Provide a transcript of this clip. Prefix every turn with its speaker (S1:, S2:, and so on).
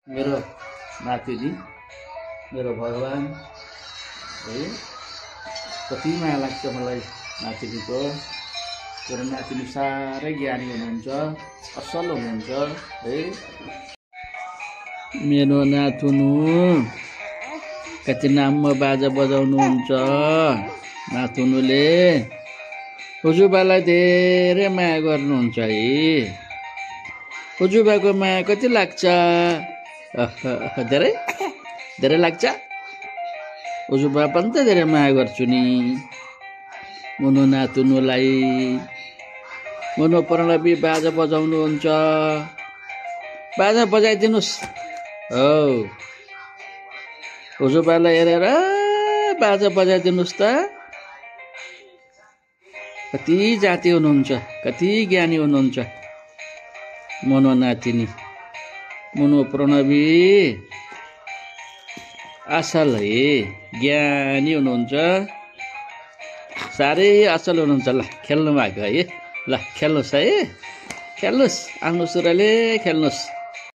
S1: मेरो नातिनी मेरो भगवान है कति माया लाग्छ मलाई नातिनीको। मेरो नातिनी साह्रै ज्ञानी हुनुहुन्छ, असल हुनुहुन्छ है। मेरो नातुनु कति नाममा बाजा बजाउनुहुन्छ नातुनुले। हुजुबालाई धेरै माया गर्नुहुन्छ है। हुजुबाको माया कति लाग्छ? धेरै धेरै लाग्छ। हुजुबा पनि त धेरै माया गर्छु नि मुनु नातुनुलाई। मुनु प्रणवी बाजा बजाउनुहुन्छ, बाजा बजाइदिनुहोस्। हो हुजुबालाई हेरेर बाजा बजाइदिनुहोस् त। कति जाति हुनुहुन्छ, कति ज्ञानी हुनुहुन्छ मुनु नातिनी। मुनु प्रणवी असल है, ज्ञानी हुनुहुन्छ, साह्रै असल हुनुहुन्छ। ल खेल्नु भएको है, ल खेल्नुहोस् है, खेल्नुहोस् आफ्नो सुरले खेल्नुहोस्।